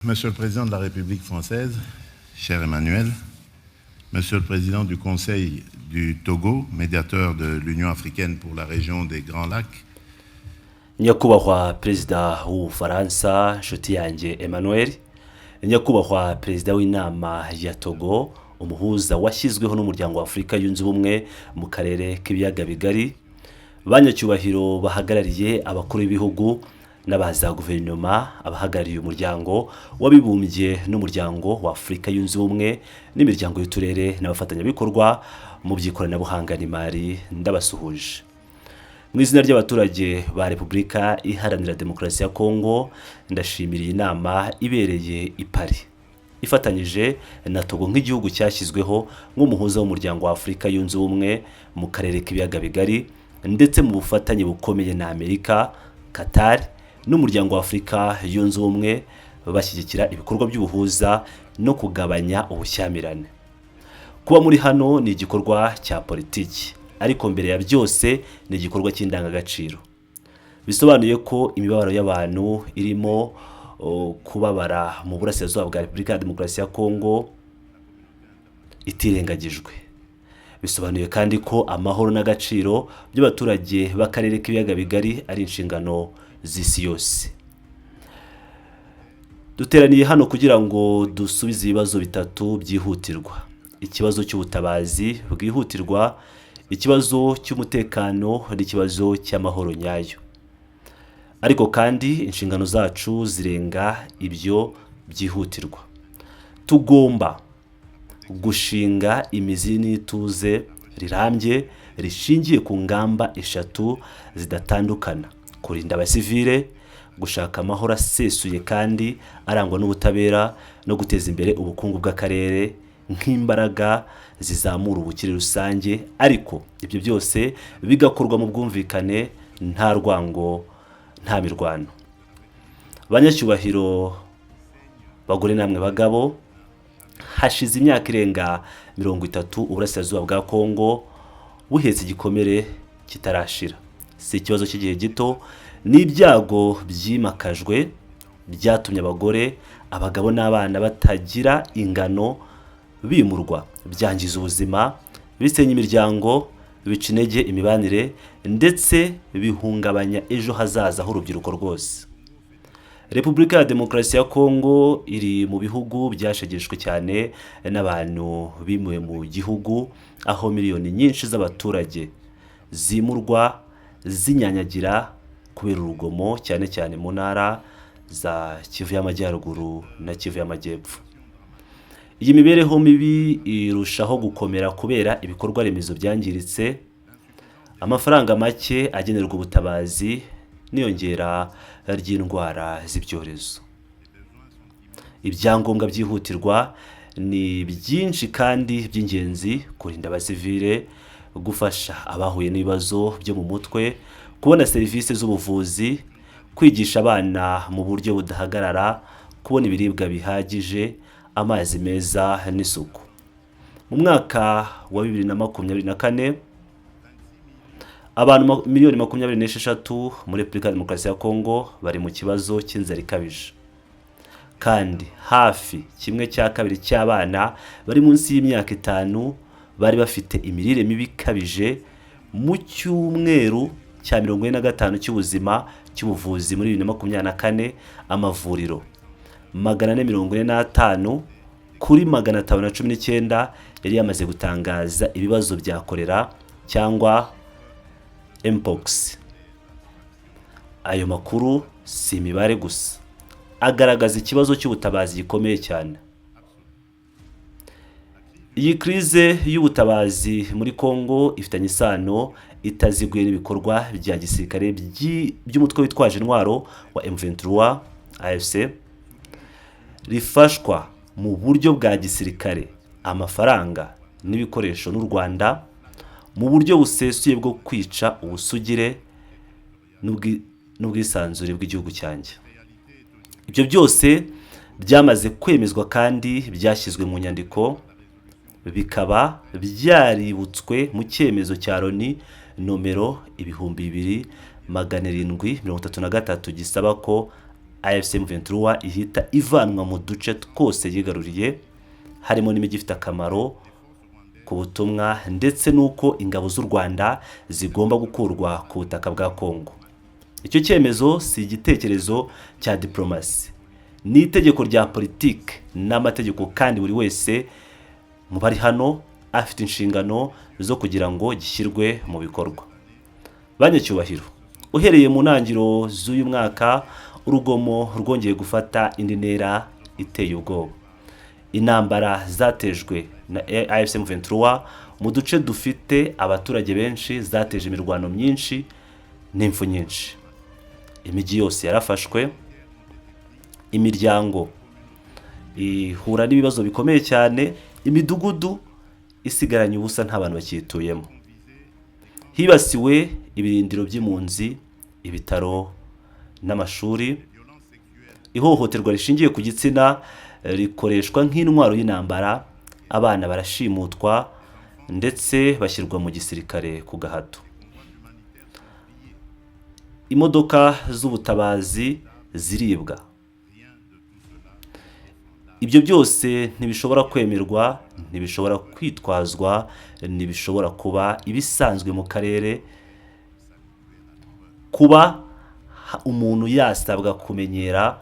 Monsieur le Président de la République française, cher Emmanuel, Monsieur le Président du Conseil du Togo, médiateur de l'Union africaine pour la région des Grands Lacs, Nyakubahwa Perezida w'Ubufaransa, inshuti yanjye Emmanuel, Nyakubahwa Perezida w'Inama ya Togo, umuhuza washyizweho n'Umuryango wa Afurika Yunze Ubumwe mu karere k'Ibiyaga Bigari, banyacyubahiro bahagarariye abakuru b'ibihugu n'aba za guverinoma, abahagarariye Umuryango w'Abibumbye n'Umuryango wa Afurika Yunze Ubumwe n'imiryango y'uturere n'abafatanyabikorwa mu by'ikoranabuhanga n'imari, ndabasuhuje mu izina ry'abaturage ba Repubulika Iharanira Demokarasi ya Kongo. Ndashimira iyi nama ibereye i Paris ifatanyije na Togo nk'igihugu cyashyizweho nk'umuhuza w'Umuryango wa Afurika Yunze Ubumwe mu karere k'Ibiyaga Bigari, ndetse mu bufatanye bukomeye na Amerika, Qatar n'Umuryango wa Afurika Yunze Ubumwe, bashyigikira ibikorwa by'ubuhuza no kugabanya ubushyamirane. Kuba muri hano ni igikorwa cya politiki, ariko mbere ya byose ni igikorwa cy'indangagaciro. Bisobanuye ko imibabaro y'abantu irimo kubabara mu burasirazuba bwa Repubulika ya Demokarasi ya Kongo itirengagijwe. Bisobanuye kandi ko amahoro n'agaciro by'abaturage b'akarere k'Ibiyaga Bigari ari inshingano z'isi yose. Duteraniye hano kugira ngo dusubize ibibazo bitatu byihutirwa: ikibazo cy'ubutabazi bwihutirwa, ikibazo cy'umutekano n'ikibazo cy'amahoro nyayo. Ariko kandi inshingano zacu zirenga ibyo byihutirwa. Tugomba gushinga imizi n'ituze rirambye rishingiye ku ngamba eshatu zidatandukana: kurinda abasivile, gushaka amahoro asesuye kandi arangwa n'ubutabera, no guteza imbere ubukungu bw'akarere nk'imbaraga zizamura ubukire rusange, ariko ibyo byose bigakorwa mu bwumvikane, nta rwango, nta mirwano. Banyacyubahiro bagore namwe bagabo, hashize imyaka irenga 30 uburasirazuba bwa Kongo buhetse igikomere kitarashira. Si ikibazo cy'igihe gito, ni ibyago byimakajwe byatumye abagore, abagabo n'abana batagira ingano bimurwa, byangiza ubuzima, bisenya imiryango, bica intege imibanire, ndetse bihungabanya ejo hazaza h'urubyiruko rwose. Repubulika ya Demokarasi ya Kongo iri mu bihugu byashegeshwe cyane n'abantu bimuwe mu gihugu, aho miliyoni nyinshi z'abaturage zimurwa zinyanyagira kubera urugomo, cyane cyane mu ntara za Kivu y'Amajyaruguru na Kivu y'Amajyepfo. Iyi mibereho mibi irushaho gukomera kubera ibikorwa remezo byangiritse, amafaranga make agenerwa ubutabazi n'iyongera ry'indwara z'ibyorezo. Ibyangombwa byihutirwa ni byinshi kandi by'ingenzi: kurinda abasivile, gufasha abahuye n'ibibazo byo mu mutwe, kubona serivisi z'ubuvuzi, kwigisha abana mu buryo budahagarara, kubona ibiribwa bihagije, amazi meza n'isuku. Mu mwaka wa 2024, abantu miliyoni 26 muri Repubulika ya Demokarasi ya Kongo bari mu kibazo cy'inzara ikabije, kandi hafi kimwe cya kabiri cy'abana bari munsi y'imyaka 5 bari bafite imirire mibi ikabije mu cyumweru cya 45 cy'ubuzima cy'ubuvuzi muri 2024. Amavuriro 445 kuri 519 yari yamaze gutangaza ibibazo bya kolera cyangwa mpox. Ayo makuru si imibare gusa, agaragaza ikibazo cy'ubutabazi gikomeye cyane. Iyi crise y'ubutabazi muri Congo ifitanye isano itaziguye n'ibikorwa bya gisirikare by'umutwe witwaje intwaro wa M23 AFC, rifashwa mu buryo bwa gisirikare, amafaranga n'ibikoresho n'u Rwanda, mu buryo busesuye bwo kwica ubusugire n'ubwisanzure bw'igihugu cyanjye. Ibyo byose byamaze kwemezwa kandi byashyizwe mu nyandiko, bikaba byaributswe mu cyemezo cya Loni nomero 2733 gisaba ko AFC M23 ihita ivanwa mu duce twose yigaruriye, harimo n'imijyi ifite akamaro ku butumwa, ndetse n'uko ingabo z'u Rwanda zigomba gukurwa ku butaka bwa Kongo. Icyo cyemezo si igitekerezo cya diplomasi, ni itegeko rya politiki n'amategeko, kandi buri wese mu bari hano afite inshingano zo kugira ngo gishyirwe mu bikorwa. Banyacyubahiro, uhereye mu ntangiriro z'uyu mwaka urugomo rwongeye gufata indi ntera iteye ubwoba. Intambara zatejwe na AFC M23 mu duce dufite abaturage benshi zateje imirwano myinshi n'impfu nyinshi. Imijyi yose yarafashwe, imiryango ihura n'ibibazo bikomeye cyane, imidugudu isigaranye ubusa nta bantu bakiyituyemo. Hibasiwe ibirindiro by'impunzi, ibitaro n'amashuri. Ihohoterwa rishingiye ku gitsina rikoreshwa nk'intwaro y'intambara, abana barashimutwa ndetse bashyirwa mu gisirikare ku gahato. Imodoka z'ubutabazi ziribwa. Ibyo byose ntibishobora kwemerwa, ntibishobora kwitwazwa, ntibishobora kuba ibisanzwe mu karere. Kuba umuntu yasabwa kumenyera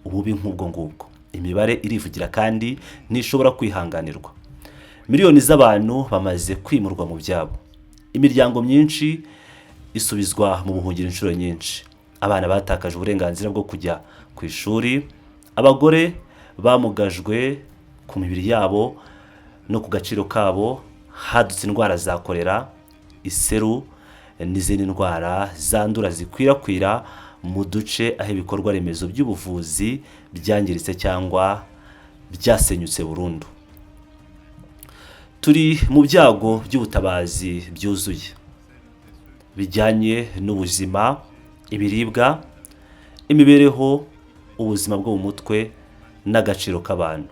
ububi nk'ubwo ngubwo, imibare irivugira kandi ntishobora kwihanganirwa. Miliyoni z'abantu bamaze kwimurwa mu byabo, imiryango myinshi isubizwa mu buhungiro inshuro nyinshi, abana batakaje uburenganzira bwo kujya ku ishuri, abagore bamugajwe ku mibiri yabo no ku gaciro kabo, hadutse indwara za kolera, iseru n'izindi ndwara zandura zikwirakwira mu duce aho ibikorwa remezo by'ubuvuzi byangiritse cyangwa byasenyutse burundu. Turi mu byago by'ubutabazi byuzuye bijyanye n'ubuzima, ibiribwa, imibereho, ubuzima bwo mu mutwe n'agaciro k'abantu.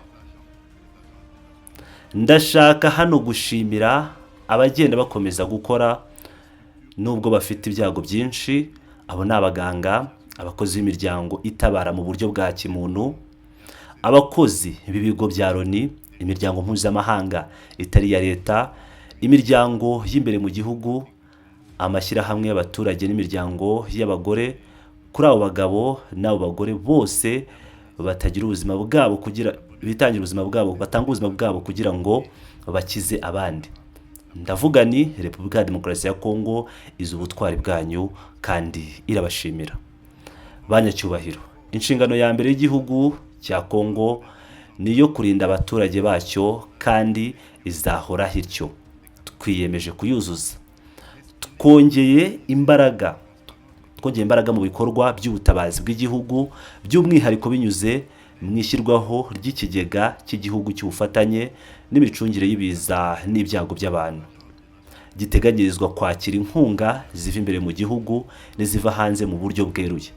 Ndashaka hano gushimira abagenda bakomeza gukora nubwo bafite ibyago byinshi. Abo ni abaganga, abakozi b'imiryango itabara mu buryo bwa kimuntu, abakozi b'ibigo bya Loni, imiryango mpuzamahanga itari iya leta, imiryango y'imbere mu gihugu, amashyirahamwe y'abaturage n'imiryango y'abagore. Kuri abo bagabo n'abo bagore bose batagira ubuzima bwabo kugira bitangira ubuzima bwabo, batanga ubuzima bwabo kugira ngo bakize abandi. Ndavuga ni Repubulika ya Demokarasi ya Kongo izi ubutwari bwanyu kandi irabashimira. Banyacyubahiro, inshingano ya mbere y'igihugu cya Kongo ni iyo kurinda abaturage bacyo kandi izahora ityo. Twiyemeje kuyuzuza. Twongeye imbaraga mu bikorwa by'ubutabazi bw'igihugu, by'umwihariko binyuze mu ishyirwaho ry'ikigega cy'igihugu cy'ubufatanye n'imicungire y'ibiza n'ibyago by'abantu, giteganyirizwa kwakira inkunga ziva imbere mu gihugu n'iziva hanze mu buryo bweruye,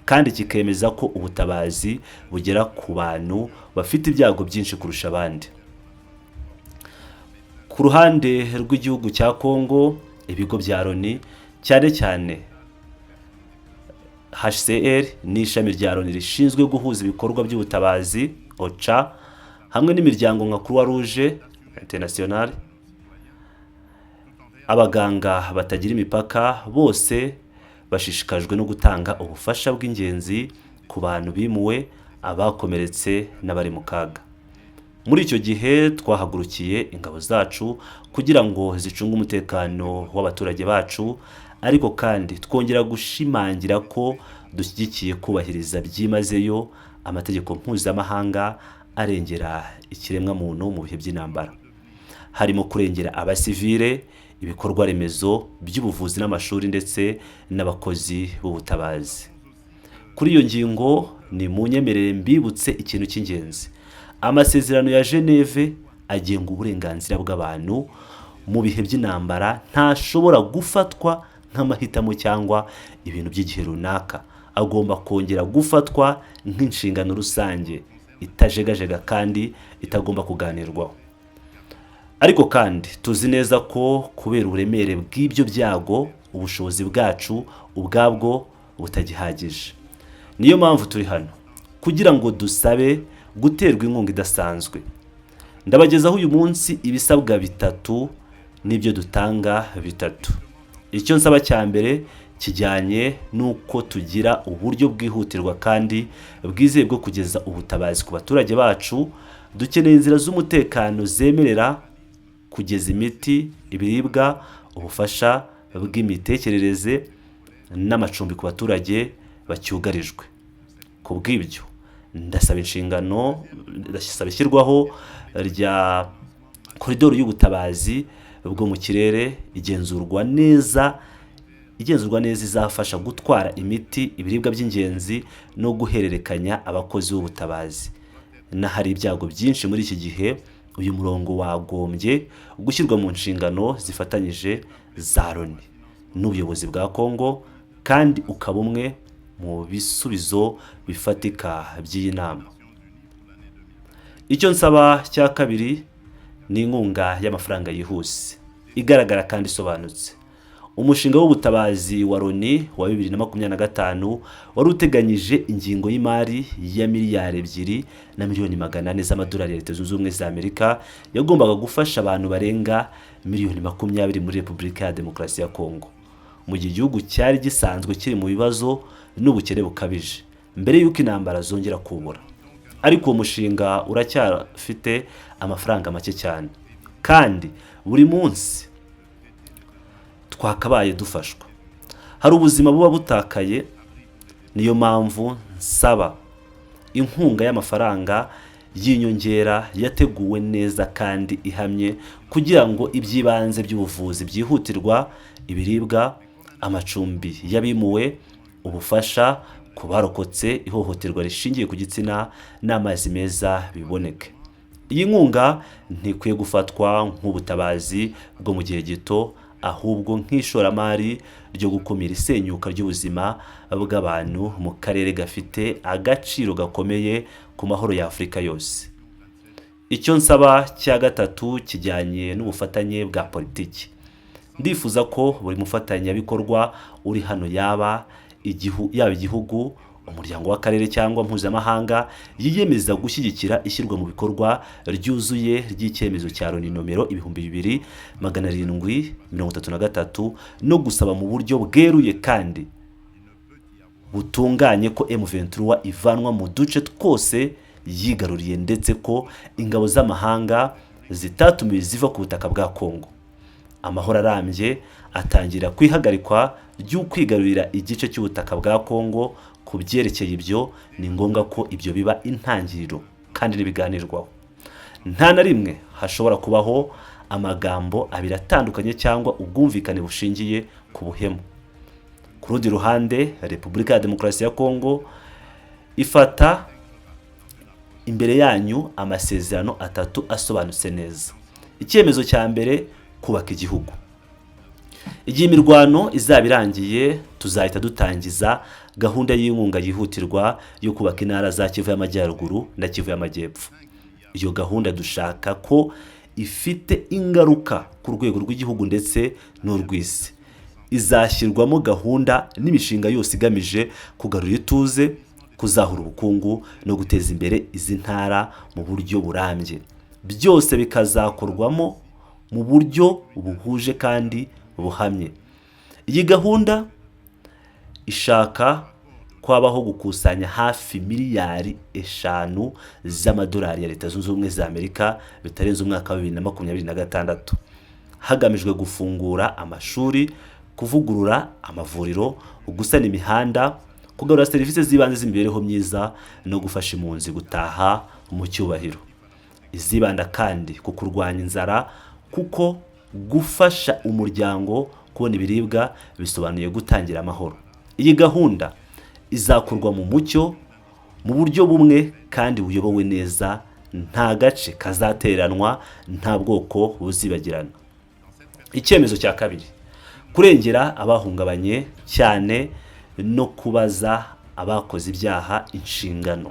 kandi kikemeza ko ubutabazi bugera ku bantu bafite ibyago byinshi kurusha abandi. Ku ruhande rw'igihugu cya Kongo, ibigo bya Loni cyane cyane HCR n'ishami rya Loni rishinzwe guhuza ibikorwa by'ubutabazi OCHA, hamwe n'imiryango nka Croix Rouge International, abaganga batagira imipaka, bose bashishikajwe no gutanga ubufasha bw'ingenzi ku bantu bimuwe, abakomeretse n'abari mu kaga. Muri icyo gihe twahagurukiye ingabo zacu kugira ngo zicunge umutekano w'abaturage bacu, ariko kandi twongera gushimangira ko dushyigikiye kubahiriza byimazeyo amategeko mpuzamahanga arengera ikiremwamuntu mu bihe by'intambara, harimo kurengera abasivile, ibikorwa remezo by'ubuvuzi n'amashuri ndetse n'abakozi b'ubutabazi. Kuri iyo ngingo ni munyemerere mbibutse ikintu cy'ingenzi. Amasezerano ya Geneve agenga uburenganzira bw'abantu mu bihe by'intambara ntashobora gufatwa nk'amahitamo cyangwa ibintu by'igihe runaka, agomba kongera gufatwa nk'inshingano rusange itajegajega kandi itagomba kuganirwaho. Ariko kandi tuzi neza ko kubera uburemere bw'ibyo byago ubushobozi bwacu ubwabwo butagihagije. Niyo mpamvu turi hano kugira ngo dusabe guterwa inkunga idasanzwe. Ndabagezaho uyu munsi ibisabwa bitatu n'ibyo dutanga bitatu. Icyo nsaba cya mbere kijyanye n'uko tugira uburyo bwihutirwa kandi bwizewe bwo kugeza ubutabazi ku baturage bacu. Dukeneye inzira z'umutekano zemerera kugeza imiti, ibiribwa, ubufasha bw'imitekerereze n'amacumbi ku baturage bacyugarijwe. Ku bw'ibyo ndasaba inshingano, ndasaba ishyirwaho rya koridoro y'ubutabazi bwo mu kirere igenzurwa neza izafasha gutwara imiti, ibiribwa by'ingenzi no guhererekanya abakozi b'ubutabazi. N'ahari ibyago byinshi muri iki gihe, uyu murongo wagombye gushyirwa mu nshingano zifatanyije za Loni n'ubuyobozi bwa Congo, kandi ukaba umwe mu bisubizo bifatika by'iyi nama. Icyo nsaba cya kabiri ni inkunga y'amafaranga yihuse, igaragara kandi isobanutse. Umushinga w'ubutabazi wa Loni wa 2025 wari uteganyije ingingo y'imari ya miliyari 2 na miliyoni 400 z'amadolari ya Leta Zunze Ubumwe za Amerika, yagombaga gufasha abantu barenga miliyoni 20 muri Repubulika ya Demokarasi ya Kongo, mu gihe igihugu cyari gisanzwe kiri mu bibazo n'ubukene bukabije mbere y'uko intambara zongera kubura. Ariko uwo mushinga uracyafite amafaranga make cyane, kandi buri munsi twakabaye dufashwa hari ubuzima buba butakaye. Niyo mpamvu nsaba inkunga y'amafaranga y'inyongera yateguwe neza kandi ihamye, kugira ngo iby'ibanze by'ubuvuzi byihutirwa, ibiribwa, amacumbi y'abimuwe, ubufasha ku barokotse ihohoterwa rishingiye ku gitsina n'amazi meza biboneke. Iyi nkunga ntikwiye gufatwa nk'ubutabazi bwo mu gihe gito, ahubwo nk'ishoramari ryo gukumira isenyuka ry'ubuzima bw'abantu mu karere gafite agaciro gakomeye ku mahoro ya Afurika yose. Icyo nsaba cya gatatu kijyanye n'ubufatanye bwa politiki. Ndifuza ko buri mufatanyabikorwa uri hano, yaba igihugu, umuryango w'akarere cyangwa mpuzamahanga, yiyemeza gushyigikira ishyirwa mu bikorwa ryuzuye ry'icyemezo cya Loni nomero 2733, no gusaba mu buryo bweruye kandi butunganye ko M23 ivanwa mu duce twose yigaruriye, ndetse ko ingabo z'amahanga zitatumiwe ziva ku butaka bwa Kongo. Amahoro arambye atangira ku ihagarikwa ry'ukwigarurira igice cy'ubutaka bwa Kongo. Ku byerekeye ibyo, ni ngombwa ko ibyo biba intangiriro kandi n'ibiganirwaho. Nta na rimwe hashobora kubaho amagambo abiri atandukanye cyangwa ubwumvikane bushingiye ku buhemu. Ku rundi ruhande, Repubulika ya Demokarasi ya Kongo ifata imbere yanyu amasezerano atatu asobanutse neza. Icyemezo cya mbere: kubaka igihugu. Igihe imirwano izaba irangiye, tuzahita dutangiza gahunda y'inkunga yihutirwa yo kubaka intara za Kivu y'Amajyaruguru na Kivu y'Amajyepfo. Iyo gahunda dushaka ko ifite ingaruka ku rwego rw'igihugu ndetse n'urw'isi. Izashyirwamo gahunda n'imishinga yose igamije kugarura ituze, kuzahura ubukungu no guteza imbere izi ntara mu buryo burambye, byose bikazakorwamo mu buryo buhuje kandi buhamye. Iyi gahunda ishaka kwabaho gukusanya hafi miliyari 5 z'amadolari ya Leta Zunze Ubumwe za Amerika bitarenze umwaka wa 2026, hagamijwe gufungura amashuri, kuvugurura amavuriro, gusana imihanda, kugarura serivisi z'ibanze z'imibereho myiza no gufasha impunzi gutaha mu cyubahiro. Izibanda kandi ku kurwanya inzara, kuko gufasha umuryango kubona ibiribwa bisobanuye gutangira amahoro. Iyi gahunda izakorwa mu mucyo, mu buryo bumwe kandi buyobowe neza. Nta gace kazateranwa, nta bwoko buzibagirana. Icyemezo cya kabiri: kurengera abahungabanye cyane no kubaza abakoze ibyaha inshingano.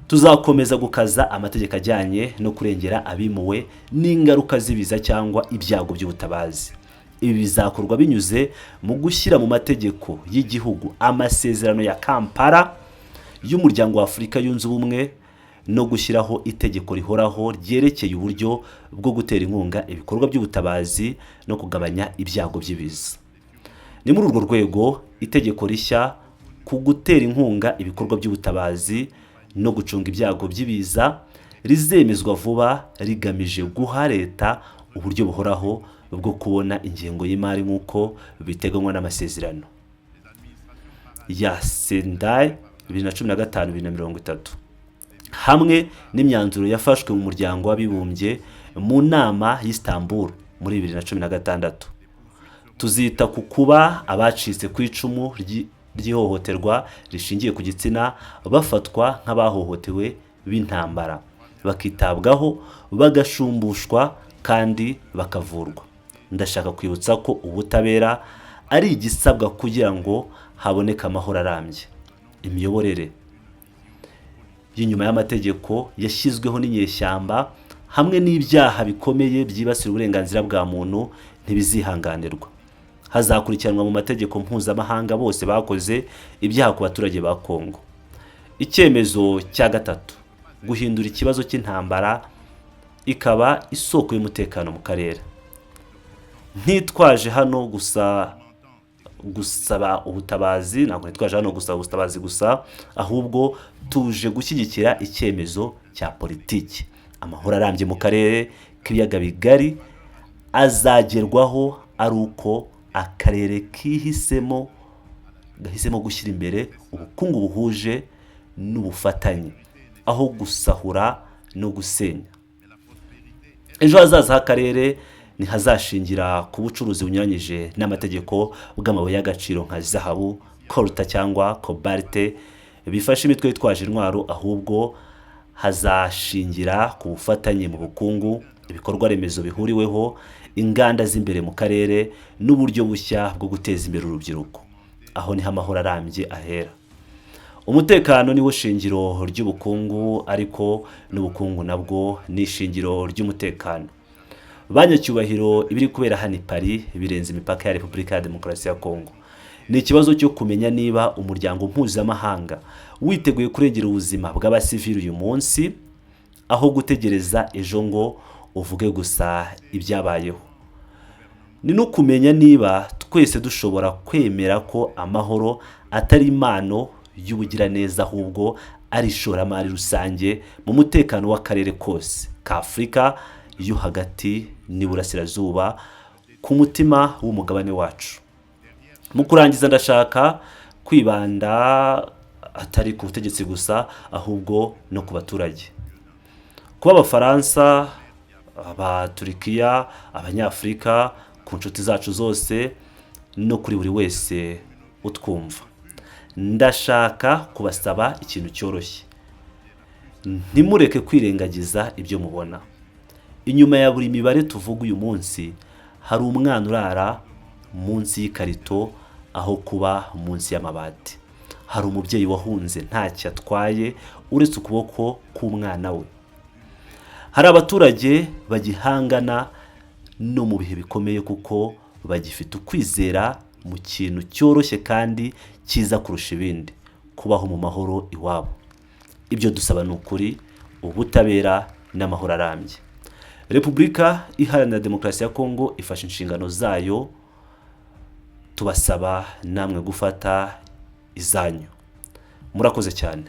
Tuzakomeza gukaza amategeko ajyanye no kurengera abimuwe n'ingaruka z'ibiza cyangwa ibyago by'ubutabazi. Ibi bizakorwa binyuze mu gushyira mu mategeko y'igihugu amasezerano ya Kampala. y'Umuryango wa Afurika Yunze Ubumwe no gushyiraho itegeko rihoraho ryerekeye uburyo bwo gutera inkunga ibikorwa by'ubutabazi no kugabanya ibyago by'ibiza. Ni muri urwo rwego itegeko rishya ku gutera inkunga ibikorwa by'ubutabazi no gucunga ibyago by'ibiza rizemezwa vuba, rigamije guha leta uburyo buhoraho bwo kubona ingengo y'imari nk'uko biteganywa n'amasezerano ya Sendai 2015 2030, hamwe n'imyanzuro yafashwe mu Muryango w'Abibumbye mu nama y'Istanbul muri 2016. Tuzita ku kuba abacitse ku icumu ry'ihohoterwa rishingiye ku gitsina bafatwa nk'abahohotewe b'intambara, bakitabwaho, bagashumbushwa kandi bakavurwa. Ndashaka kwibutsa ko ubutabera ari igisabwa kugira ngo haboneke amahoro arambye. Imiyoborere y'inyuma y'amategeko yashyizweho n'inyeshyamba hamwe n'ibyaha bikomeye byibasira uburenganzira bwa muntu ntibizihanganirwa. Hazakurikiranwa mu mategeko mpuzamahanga bose bakoze ibyaha ku baturage ba Kongo. Icyemezo cya gatatu: guhindura ikibazo cy'intambara ikaba isoko y'umutekano mu karere. Ntitwaje hano gusa gusaba ubutabazi, ntabwo ntitwaje hano gusaba ubutabazi gusa, ahubwo tuje gushyigikira icyemezo cya politiki. Amahoro arambye mu karere k'Ibiyaga Bigari azagerwaho ari uko akarere kihisemo gahisemo gushyira imbere ubukungu buhuje n'ubufatanye aho gusahura no gusenya. Ejo hazaza h'akarere ntihazashingira ku bucuruzi bunyuranyije n'amategeko bw'amabuye y'agaciro nka zahabu, koruta cyangwa kobalte bifasha imitwe yitwaje intwaro, ahubwo hazashingira ku bufatanye mu bukungu, ibikorwa remezo bihuriweho, inganda z'imbere mu karere n'uburyo bushya bwo guteza imbere urubyiruko. Aho niho amahoro arambye ahera. Umutekano niwo shingiro ry'ubukungu, ariko n'ubukungu nabwo ni ishingiro ry'umutekano. Banyacyubahiro, ibiri kubera hano i Paris birenze imipaka ya Repubulika ya Demokarasi ya Kongo. Ni ikibazo cyo kumenya niba umuryango mpuzamahanga witeguye kurengera ubuzima bw'abasivili uyu munsi, aho gutegereza ejo ngo uvuge gusa ibyabayeho. Ni no kumenya niba twese dushobora kwemera ko amahoro atari impano y'ubugiraneza, ahubwo ari ishoramari rusange mu mutekano w'akarere kose ka Afurika yo Hagati n'Iburasirazuba, ku mutima w'umugabane wacu. Mu kurangiza, ndashaka kwibanda atari ku butegetsi gusa, ahubwo no ku baturage. Kuba Abafaransa, Abaturikiya, Abanyafurika, ku nshuti zacu zose no kuri buri wese utwumva, ndashaka kubasaba ikintu cyoroshye: ntimureke kwirengagiza ibyo mubona. Inyuma ya buri mibare tuvuga uyu munsi hari umwana urara munsi y'ikarito aho kuba munsi y'amabati, hari umubyeyi wahunze ntacyo atwaye uretse ukuboko k'umwana we, hari abaturage bagihangana no mu bihe bikomeye kuko bagifite ukwizera mu kintu cyoroshye kandi cyiza kurusha ibindi: kubaho mu mahoro iwabo. Ibyo dusaba ni ukuri, ubutabera n'amahoro arambye. Repubulika Iharanira Demokarasi ya Kongo ifashe inshingano zayo, tubasaba namwe gufata izanyu. Murakoze cyane.